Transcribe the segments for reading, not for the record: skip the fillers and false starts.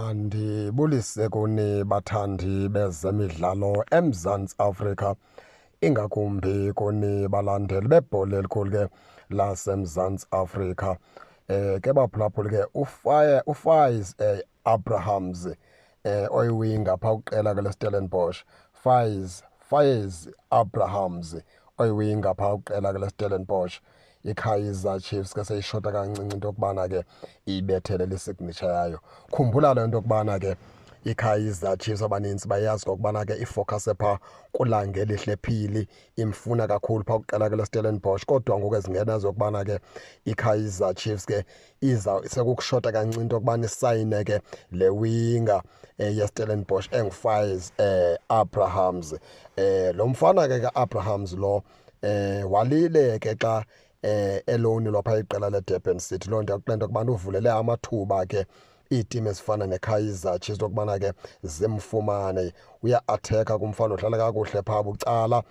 Mandibulise kuni bathandi bezemidlalo eMzantsi Afrika, ingakumbi kuni balandeli bebhola elikhulu ke laseMzantsi Afrika. Ke baphulaphuli ke uFaiz Abrahams oyiwinga phaa kwiqela ke leStellenbosch, Faiz Abrahams oyiwinga phaa kwiqela ke leStellenbosch. IKaizer Chiefs ke seyishota kancinci into yokubana ke ibethelele isignature yayo. Khumbula le nto yokubana ke iKaizer Chiefs abanintsi bayazi ngokubana ke ifocus phaa kuLangelihle Phili, imfuna kakhulu phaa kwiqela ke leStellenbosch. Kodwa ngoku ezingena zokubana ke iKaizer Chiefs ke iza sekukushota kancinci into yokubana isayine ke le winga yeStellenbosch enguFaiz Abrahams. Lo mfana ke ka-Abrahams lo walile ke xa eloni lwapha iqela leDurban City. Loo nto yakule nto yokubana uvulele amathuba ke iitimu ezifana neKaizer Chiefs okubana ke zimfumane. Uya-athekha kumfana, udlala kakuhle phaa bucala,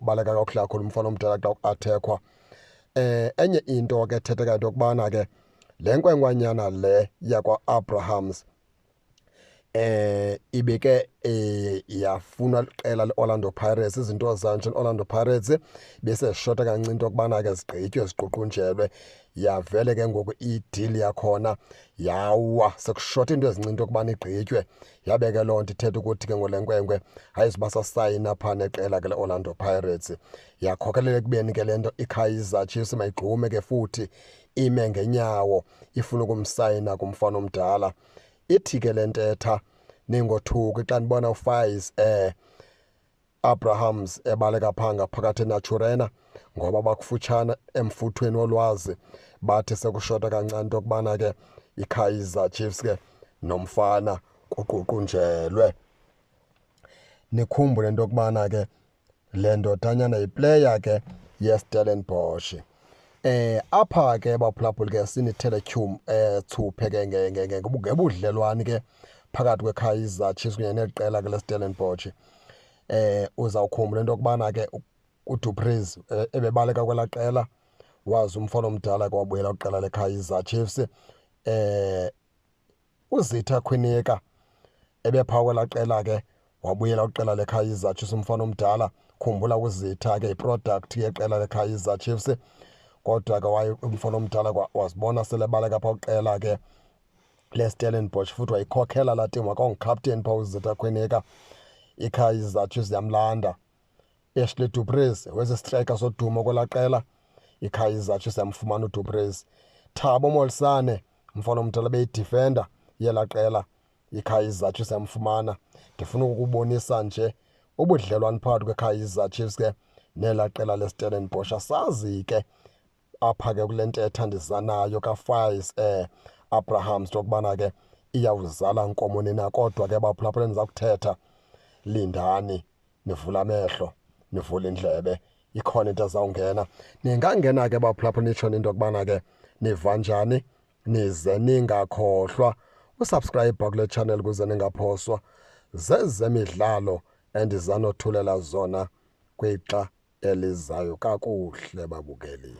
ubaleka kakuhle kakhulu umfana omdala xa kuathekhwa. Enye into ke ethethekayo into yokubana ke le nkwenkwanyana le yakwa-Abrahams ibike yafunwa liqela leOrlando Pirates. Izinto zayo nje Orlando Pirates bese zishota kancinci into yokubana ke zigqitywe ziququnjelwe, yavele ke ngoku i-deal yakhona yawa, sekushota into ezincinci into yokubana igqitywe. Yabe ke loo nto ithetha ukuthi ke ngole nkwenkwe ayizuba sasayina phaa neqela ke leOrlando Pirates. Yakhokelela ekubeni ke le nto iKaizer Chiefs mayigxume ke futhi ime ngenyawo ifuna ukumsayina kumfana omdala. Ithi ke le ntetha, ningothuki xa nibona uFaiz Abrahams ebaleka phaa ngaphakathi eNaturena, ngoba bakufutshane emfuthweni wolwazi, bathi sekushota kancane into yokubana ke iKaizer Chiefs ke nomfana kuququnjelwe. Nikhumbule into yokubana ke le ndodanyana yiplayer ke yeStellenbosch. Apha ke baphulaphuli ke sinithele tyhum thuphe ke ngebudlelwane ke phakathi kweKaizer Chiefs kunye neqela ke leStellenbosch. Uzawukhumbula into yokubana ke uDu Preez ebebaleka kwelaa qela, wazi umfana omdala ke wabuyela kwiqela leKaizer Chiefs. UZitha Kwinika ebephaa kwelaa qela ke wabuyela kwiqela leKaizer Chiefs umfana omdala. Khumbula uZitha ke yiproduct yeqela leKaizer Chiefs, kodwa ke waye umfana omdala wazibona sele ebaleka phaa kwiqela ke leStellenbosch, futhi wayikhokhela laa team, wakwangukapteni phaa uZitha Kwinika. iKaizer Chiefs yamlanda. Ashley Du Preez wesi striker sodumo kwelaa qela, iKaizer Chiefs yamfumana uDu Preez. Thabo Molisane umfana omdala beyidefender yelaa qela, iKaizer Chiefs yamfumana. Ndifuna ukukubonisa nje ubudlelwane phakathi kweKaizer Chiefs ke nelaa qela leStellenbosch. Asazi ke apha ke kule ntetha ndizanayo kaFaiz Abrahams into yokubana ke iyawuzala nkomo nina, kodwa ke baphulaphula ndiza kuthetha, lindani, nivule amehlo, nivule indlebe, ikhona into ezawungena. Ningangena ke baphulaphula nitsho into yokubana ke niva njani, nize ningakhohlwa usubscribe kule channel ukuze ningaphoswa zezemidlalo endizanothulela zona kwixa elizayo. Kakuhle babukeli.